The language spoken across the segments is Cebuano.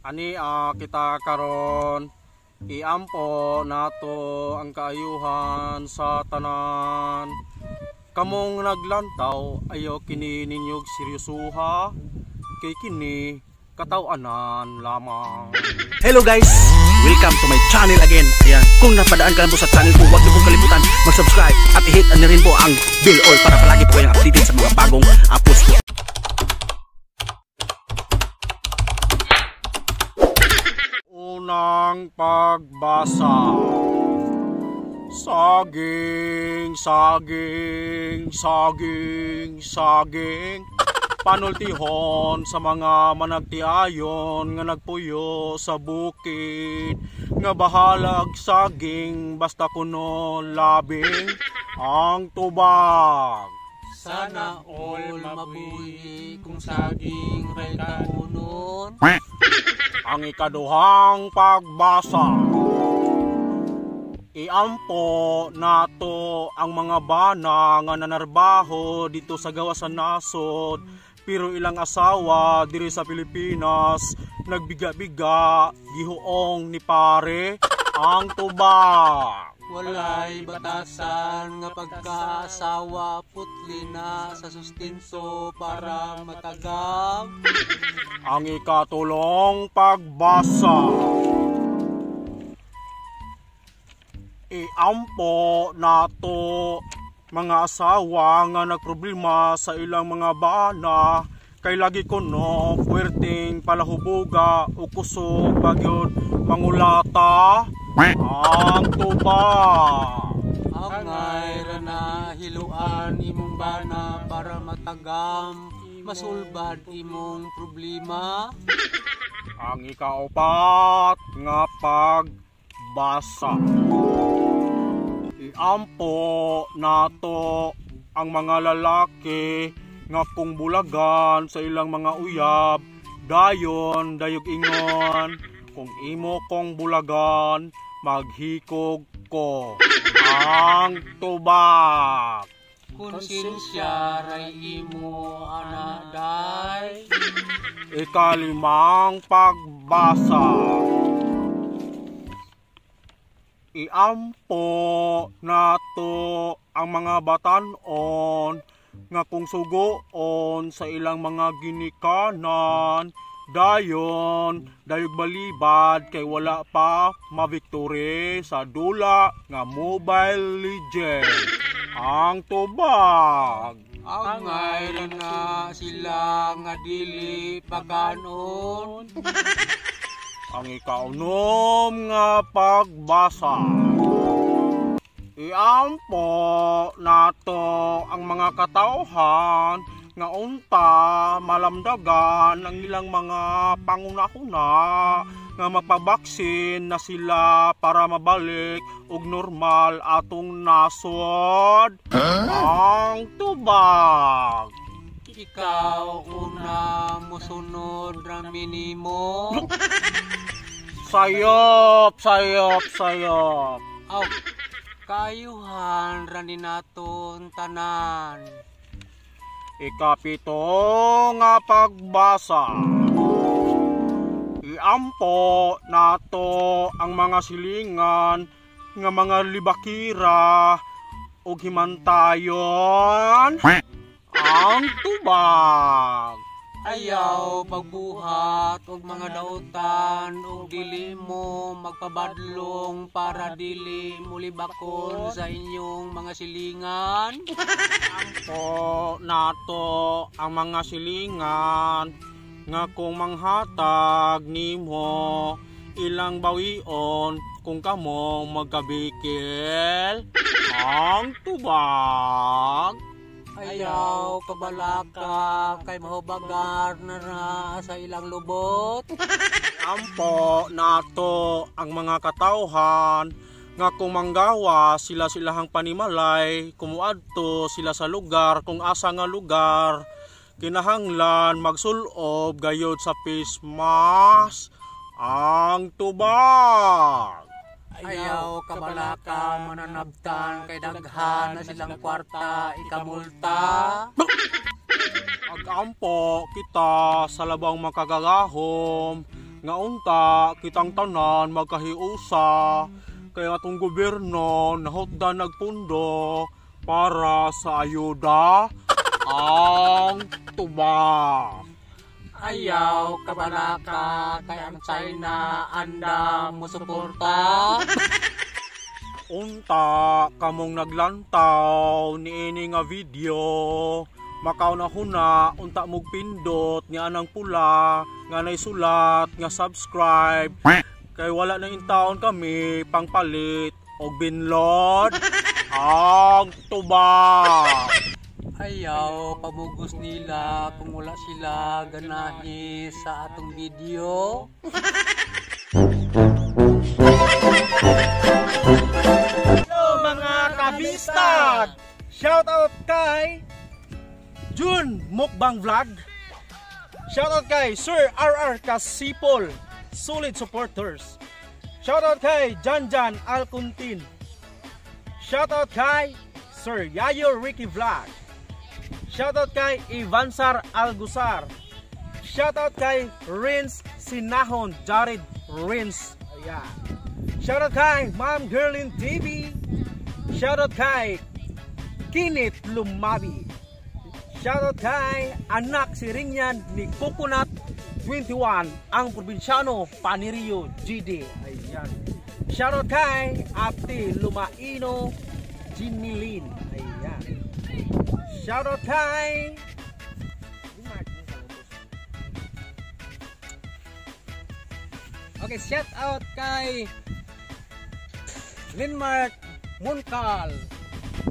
Ani kita karon iampo nato ang kaayuhan sa tanan. Kamong naglantaw, ayaw kini ninyog seryosuha, kay kini katawanan lamang. Hello guys! Welcome to my channel again. Ayan, kung napadaan ka lang po sa channel ko, huwag niyo pong kalimutan mag-subscribe at i-hit na rin po ang bell all para palagi po kayong updated sa mga bagong post ko. Unang pagbasa. Saging, saging, saging, saging. Panultihon sa mga managtiayon nga nagpuyo sa bukid, nga bahalag saging basta kuno labing ang tubag. Sana all mabuhi kung saging ray kaunon. Ang ikaduhang pagbasa. Iampo nato ang mga bana nga nanarbaho dito sa gawas sa nasod, pero ilang asawa diri sa Pilipinas nagbiga-biga gihuong ni pare ang tubag. Walay batasan nga pagkaasawa putli na sa sustento para matagam. Ang ikatulong pagbasa. Iampo nato mga asawa nga nagproblema sa ilang mga bana kay lagi kuno puwerteng palahubuga o kusog bagyod mangulata ang tubag. Angay ra na hiluan imong bana para matagam, masulbad imong problema. Ang ikaapat nga pagbasa. Iampo nato ang mga lalaki nga kung bulagan sa ilang mga uyab, dayon dayog ingon, kung imo kong bulagan, maghikog ko. Ang tubag. Konsensya ray imo anaday. Ikalimang pagbasa. Iampo nato ang mga batan-on nga kung sugoon sa ilang mga ginikanan, dayon dayog balibad kay wala pa ma-victory sa dula nga Mobile Legend. Ang tubag. Angay ra na sila nga dili pakanon. Ang ikaunom nga pagbasa. Iampo nato ang mga katawhan nga unta malamdagan ang ilang mga pangunahuna nga mapabaksin na sila para mabalik og normal atong nasod. Ang tubag. Ikaw una mosunod ra minimo. Sayop, sayop, sayop. Aw, kaayuhan ra ni naton tanan. Ikapito nga pagbasa. Iampo nato ang mga silingan nga mga libakira og himantayon ang tubag. Ayaw pagbuhat og mga dautan og dili mo magpabadlong para dili mulibakon sa inyong mga silingan. Ampo nato ang mga silingan nga kung manghatag nimo ilang bawion kung kamo magkabikil ang tubag. Ayaw kabalaka kay mahubagar na na sa ilang lubot. Ampo nato ang mga katawhan nga kung manggawa sila silahang panimalay, kumuadto sila sa lugar kung asa nga lugar kinahanglan magsulob gayod sa face mask ang tubag. Ayaw kabalaka mananabtan kay daghan na silang kwarta ikamulta. Agampo kita sa labang makagagahom Nga unta kitang tanan magkahiusa kay ang atong gobyerno nahutdan nagpundo para sa ayuda ang tubak. Ayaw kabalaka kay ang China andam mosuporta. Unta kamong naglantaw niini nga video, makauna-huna unta mog pindot nga anang pula nga nay sulat nga subscribe kay wala na intaon kami pangpalit og binlod ang tubak. Ayaw pamugos nila kung wala sila ganahi sa atong video. Hello mga kabistag! Shout out kay Jun Mukbang Vlog. Shout out kay Sir RR Kasipol, solid supporters. Shout out kay Janjan Alcuntin. Shout out kay Sir Yayo Ricky Vlog. Shout out kay Ivansar Algusar. Shout out kay Rins Sinahon, Jared Rins. Ayan. Shout out kay Ma'am Gerlin TV. Shout out kay Kinit Lumabi. Shout out kay anak si Ringyan ni Coconut 21, ang probinsyano Panirio GD. Ayan. Shout out kay Ate Lumaino Ginilin. Ayan. Shout out kay Okay, shout out kay Linmark Munkal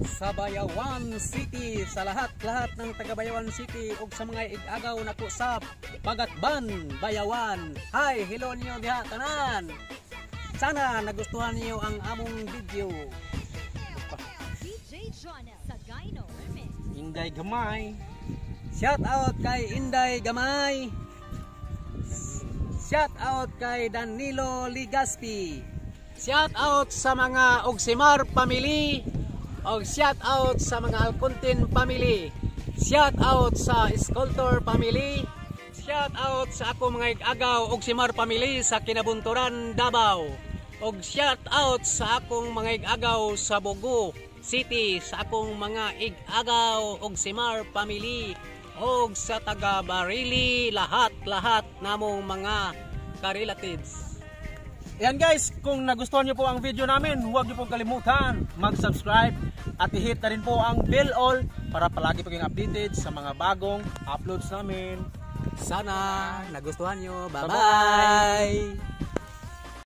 sa Bayawan City, sa lahat-lahat ng taga Bayawan City ug sa mga igagaw nako sa Pagatban, Bayawan. Hi, hello niyo diha tanan. Sana nagustuhan niyo ang among video. DJ Jonel Sagaino Remix. Inday Gamay. Shout out kay Inday Gamay. Shout out kay Danilo Ligaspi. Shout out sa mga Ogsimar family. Og shout out sa mga Alcontin family. Shout out sa Sculptor family. Shout out sa ako mga igagaw Ogsimar family sa Kinabunturan, Davao. Og shout out sa akong mga igagaw sa Bogo City, sa akong mga igagaw Ogsimar family og sa taga Barili, lahat-lahat namong mga ka-relatives. Ayan guys, kung nagustuhan niyo po ang video namin, huwag niyo pong kalimutan mag-subscribe at i-hit na rin po ang bell all para palagi po kayong updated sa mga bagong uploads namin. Sana nagustuhan nyo. Bye-bye!